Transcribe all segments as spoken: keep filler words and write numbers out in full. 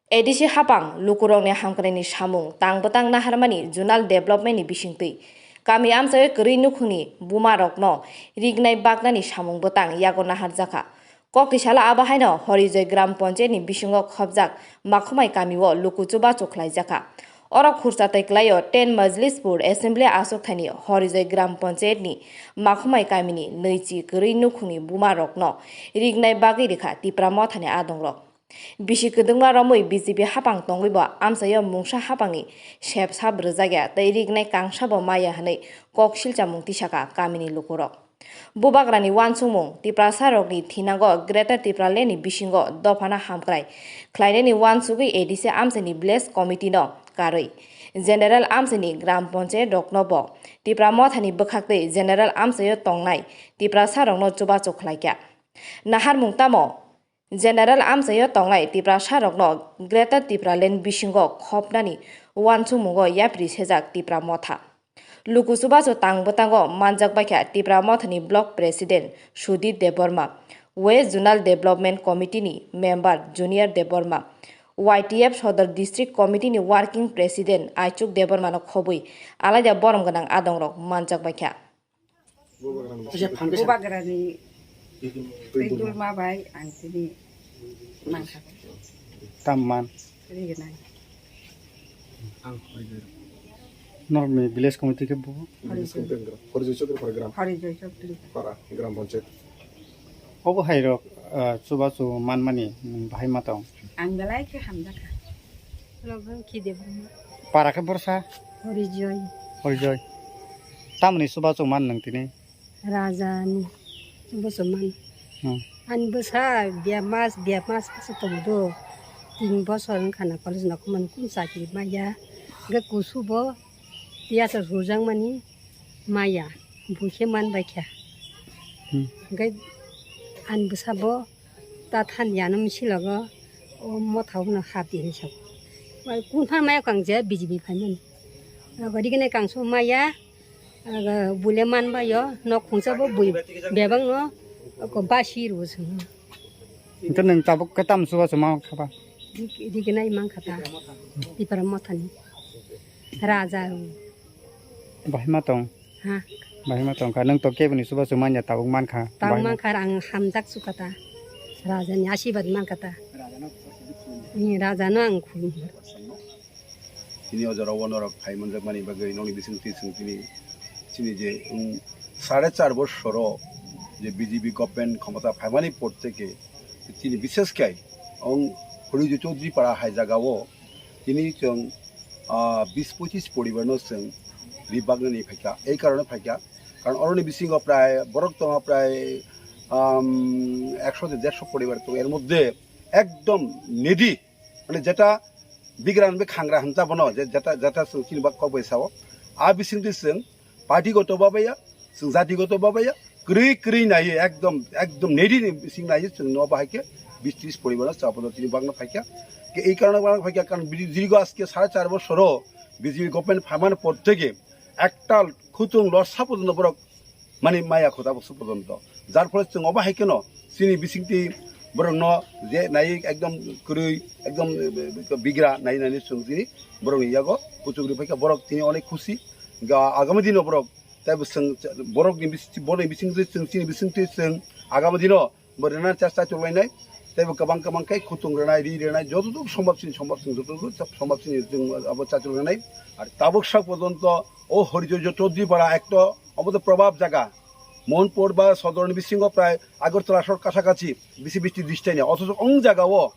A D C hapang lukurokni hamkraini samung tang bwtang naharmani zonal development ni bisingtwi kami amchaio kwrwi nukhungni bumarokno rignai baknani samung bwtang yago naharjakha. Kokti salo abo haino Horijoy Gram Panchayat ni bisingo khobjak Makhumai kamio luku chubachu khlaijakha. Oro khursa tei kwlaio ten Majlispur Assembly achukthani Horijoy Gram Panchayat ni Makhumai kamini nwichi kwrwi nukhungni bumarokno rignai bagwi rikha Tipra Mothani adongrok. Bisi kwdwkma romwi B J P hapang tongwibo amchaio mungsa hapangni sep sap rwjakya tei rignai kangsabo maya hwnwi kok silchamung tisakha kamini lukurok. Bubagrani uansukmung Tiprasarokni thinango Greater Tipraland ni bisingo dophano hamkrai khlainani uansugwi A D C amchaini Village Committee no karwi General amchaini Gram Panchayat rokno bo Tipra Mothani bwkhaktwi General amchaio tongnai Tiprasarokno chubachu khlaikha. Naharmung tamo General amchaio tongnai Tiprasarokno Greater Tipraland bisingo khopnani uansukmungo yapri sejak Tipra Motha. Luku chubachu tang bwtango manjak baikha Tipra Mothani Block President Sudhir Debbarma, West Zonal Development Committee ni member Junior Debbarma, Y T F Sodor District Committee ni Working President Aichuk Debbarma no khobwi alaida borom gwnang adongrok manjak baikha. Bubagrani twi dulma bai ang tini mangkha. Tam man. Rignai. Norokni village committee khe bo? Village committee gram. Horijoy Chowdhury para gram. Horijoy Chowdhury. Para gram panchayat. Obo hai rok, ah, chubachu manmani, mm, bahai ma tong? Ang belai khe hamjakha. Logo khi de buma. Para khe borsa? Horijoy. Horijoy. Tamni chubachu man nang tini? Raja ni chubachu man. Hmm. Ani bwsa biya mas, biya mas khe tong do. Tin bosor wngkha na college no khumani kum chakri maya. Hwnkhe kusu bo tiyasa rwjakmani maya. Buikhe man baikha. Hmm. Hwnkhe ani bwsa bo ta than yano misilogo o motha o no hap di hinwi sabo. Kung phan maya kang je B J P phaimani. Abo rignai kangso maya, abo buile man baio, nok khungsa bo bui bebak no ko basi rwo swngo. Hwnkhe nwng tabuk khe tam chubachu ma khaba? Rig-, rignai mankha ta. Tipra Mothani. Raja rwo. Bahai ma tong? Ha. Bahai ma tong kha. Nwng to keboni chubachu manya tabuk mankha. Tabuk bahai ma mankha, ang hamjak chukha ta. Raja ni asibad mankha ta. Ni raja no ang khulum. Tini o jora o norok phai manjakmani bagwi nokni bisingtwi chwng tini chini je, um, sare char bosoro je B J P government khomota phaimani por theke tini bishesh khai ong Horijoy Chowdhury para hai jaga o tini chwng, ah, bis pochis poribar no chwng ri baknani phaikha. Ei karone phaikha, karon oroni bisingo prai borok tongo prai, um, ekso de dersho poribar tongo, er moddhe ekdom needy, mane jeta bigra hwnwi khangra hwnta bono, je jeta, jeta chwng chini bak kok bai sao. A bisingtwi chwng party goto babaya, chwng jati goto babaya, kwrwi kwrwi naiwi ekdom, ekdom needy ni bising naiwi chwng no bahai khe bis tris poribar no chapono chini bakno phaikha. Ke ei karone bakno phaikha, karon bidi-, dirgo aske sare char bosoro B J P government phaimani por theke ektal khutung lorsa porjonto borok mani maya kho tabuk se porjonto. Jar phole chwng obo hai kheno chini bisingtwi borokno je nai ekdom kwrwi, ekdom, eh, bigra nai nai chwng chini borokni yago kuchuk rwi phaikha, borok tini onek khusi. Ga agami dino borok tei bo chwng borokni bis-, borokni bisingtwi chwng chini bisingtwi chwng agami dino bo rwna chesta chwlainai. Tei bo kwbang kwbang khe khutung rwnai, ri rwnai, joto tok sombab chini sombab chini joto tok sombab chini chwng abo chachwlnai. Ar tabuk sak porjonto o Horijoy Chowdhury para ekto obo to probab jaga. Mohanpur ba Sodorni bisingo prai Agartala sor kasa kasi bisi bisti distance. Othocho ong jaga o,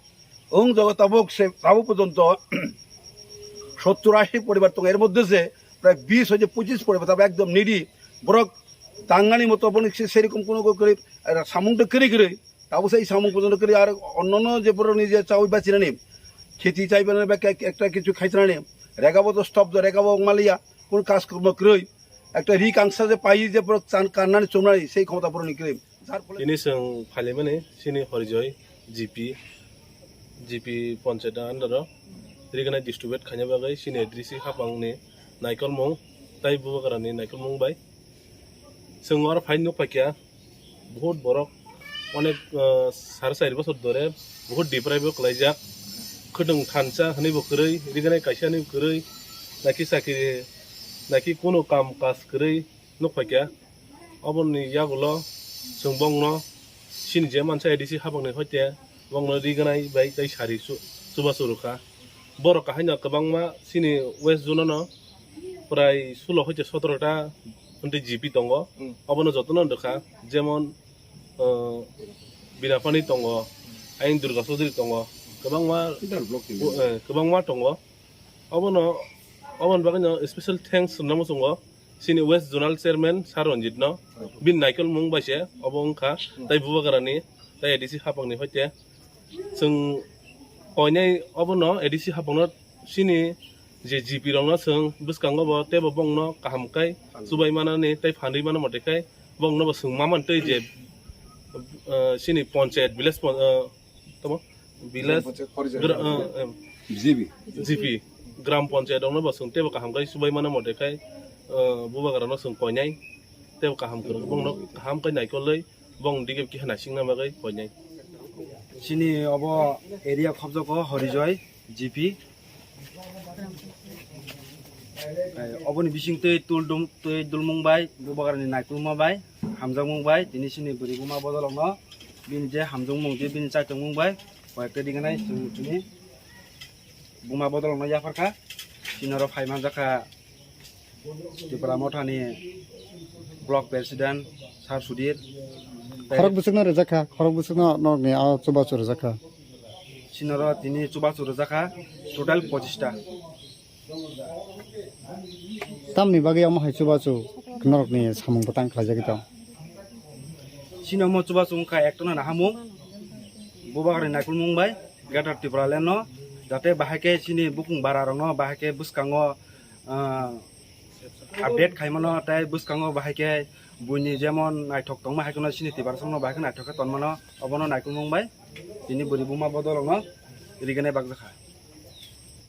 ong jaga tabuk se tabuk porjonto sottur ashi poribar tongo. Er moddhe se prai bis hoite pochis poribar tabuk ekdom needy. Borok tangnani moto boni se, serokom kono koi kori, samung to kiri kiri. Tabuk se samung porjonto kiri ar onnono je borokni je chawi bachinani kheti chaibanani ba ek-, ekta kichu khaichanani regabo to stop do, regabo maliya, kun kas kormo kiri. Ekta ri kangsa je pai je borok chan kannani chumnani sei khomota borokni kiri. Jar phole Tini chwng phailaimani chini Horijoy G P, G P panchayat under o rignai distribute khaina bagwi chini A D C hapangni naikolmung tei bubagrani naikolmung bai. Chwng oro phai nukphaikha, Bahut borok onek, ah, sare chari bosor dhore bahut deprive o kwlaijak. Khwtwng thansa hwnwi bo kwrwi, riganai kaisa hwnwi bo kwrwi, naikhe chakri, naikhe kunu kam kaj kwrwi nukphaikha. Oboni yagulo chwng bongno chini je mansa A D C hapangni hoite bongno riganai bai tei sari chu-, chubachu rwkha. Borok kahaino kwbangma chini West Zone-o prai sulo hoite sotoro ta hwnwi G P tongo. Hmm. Obono jotono rwkha, jemon, uh, Binapani tongo, ayang Durga Chaudhary tongo, kwbangma, Leader block ni. Eh, kwbangma tongo. Obono, oboni bagwino special thanks rwna muchungo chini West Zonal Chairman Sir Ranjit no, bini naikolmung bai se obo wngkha, tei Bubagrani, tei A D C hapangni hoite chwng koinai obono A D C hapangno chini je G P rokno chwng bwskango bo teibo bongno kaham kai chubai manani tei phanwi mano mote khai bongno bo chwng ma man tei je, uh, chini ponchayat village pon-, uh, tamo village Gram panchayat Porichaya gra-, Samiti. Uh, um, B J P. G P, Gram Panchayat rokno bo chwng teibo kaham kai chubai mano mote khai, uh, Bubagrano chwng koinai teibo kaham kwrwng bongno kaham kai naikolwi bong dige keha naisingna bagwi koinai. Chini obo area khobjoko Horijoy G P. Eh, oboni bising twi tul dum-, twi dulmung bai, Bubagrani naikolma bai, hamjakmung bai, tini chini bwrwi buma bodolokno bini je hamjakmung je bini chaitokmung bai, koyekta diganai chwng tini buma bodolokno yapharkha. Chini oro phai manjakha Tipra Mothani Block President Sir Sudhir. Khorok bwswkno rwjakha, khorok bwswkno norokni a chubachu rwjakha. Chini oro tini chubachu rwjakha total pochista. Tamni bagwi omo hai chubachu norokni samung bwtang khlaijagwi tong? Chini omo chubachu wngkha ektono nahamung, Bubagrani naikolmung bai Greater Tipraland no, jate bahai khe chini bukung bara rokno bahai khe bwskango, ah, update khaimano, tei bwskango bahai khe buini jemon naithok tongma hai kheno chini Tiprasongno bahai khe naithok khe tonmano, obono naikolmung bai tini bwrwi buma bodolokno riganai bakjakha.